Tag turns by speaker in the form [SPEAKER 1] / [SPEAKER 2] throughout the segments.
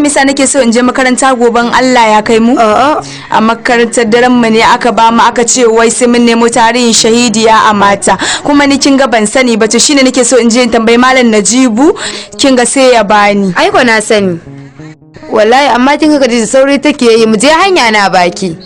[SPEAKER 1] san me yasa nake so in je makaranta goben Allah ya kai mu?
[SPEAKER 2] A'a.
[SPEAKER 1] A makarantar daren mu ne aka ba mu, aka ce wai sai mun nemo tarihin shahidiya a mata. Kuma ni kin ga ban sani ba, to shine nake so in je in tambayi Malam Najibu, kin ga sai ya bani.
[SPEAKER 2] Ai ko na sani. Wallahi amma kin ga Khadija sauri take yi, mu je hanya na baki.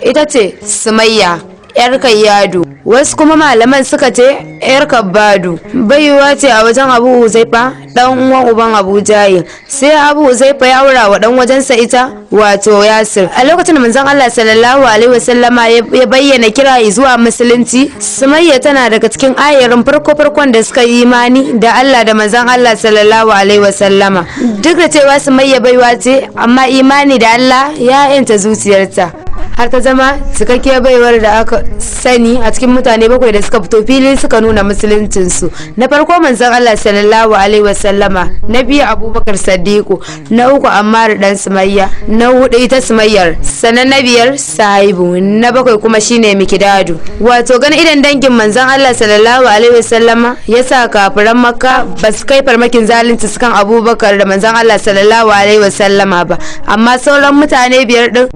[SPEAKER 2] Ita ce Sumayya, yar Kayyadu. Wasu kuma malaman suka ce yar Kabbadu. Baiwa ce a wajen Abu Huzaifa, dan uwan uban Abu Jahil. Sai Abu Huzaifa ya aura wa dan wajensa ita, wato Yasir. A lokacin da manzon Allah sallallahu alaihi wasallama ya bayyana kira zuwa musulunci, Sumayya tana daga cikin ayarin farko farkon da suka yi imani da Allah da manzon Allah sallallahu alaihi wasallama. Duk da cewa Sumayya baiwa ce, amma imani da Allah ya yanta zuciyarta, har ta zama cikakkiyar baiwar da aka sani a cikin mutane bakwai da suka fito fili suka nuna musuluncinsu. Na farko manzon Allah sallallahu alaihi wasallama, na biyu Abubakar Sadiku, na uku Ammar dan Sumayya, na hudu ita Sumayyar, sannan na biyar Sahibu, na bakwai kuma shine Mikidadu. Wato ganin idan dangin manzon Allah sallallahu alaihi wasallama ya sa kafiran Makka ba su kai farmakin zalunci su kan Abubakar da manzon Allah sallallahu alaihi wasallama ba, amma sauran mutane biyar din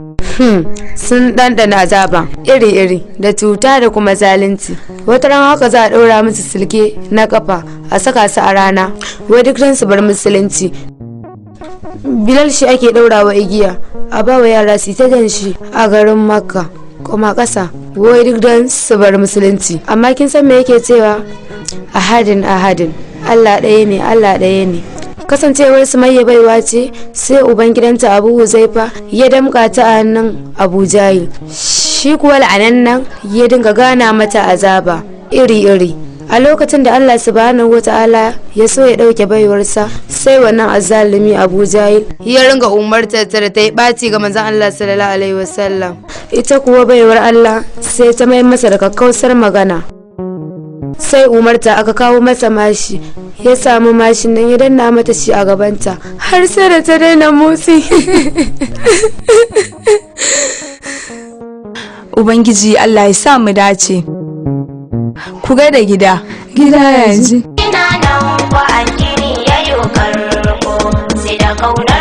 [SPEAKER 2] sun ɗanɗana azaba iri-iri da cuta da kuma zalunci. Wata ran haka za a ɗora musu silke na kafa a saka su a rana, wai duk don su bar musulunci. Bilal shi ake ɗaurawa igiya a bawa yara su ta jan shi a garin Makka kuma ƙasa, wai duk don su bar musulunci. Amma kin san me yake cewa? Ahadin ahadin, Allah ɗaya ne, Allah ɗaya ne. Kasancewar Sumayya baiwa ce, sai uban gidanta Abu Huzaifa ya damƙa ta a hannun Abu Jahil. Shi kuwa la'anan nan ya dinga gana mata azaba iri-iri. A lokacin da Allah subhanahu wata'ala ya so ya ɗauke baiwarsa, sai wannan azzalumi Abu Jahil ya ringa umartar ta da ta yi ɓaci ga manzon Allah sallallahu alaihi wasallam. Ita kuwa baiwar Allah sai ta mai masa da kakkausar magana. Sai umarta aka kawo masa mashi, ya samu mashin nan ya danna mata shi a gabanta har sai da ta daina motsi.
[SPEAKER 1] Ubangiji Allah ya sa mu dace. Ku ga da gida. Gida ya ji.
[SPEAKER 3] Ina nan kwa addini ya yi karko, sai da kaunar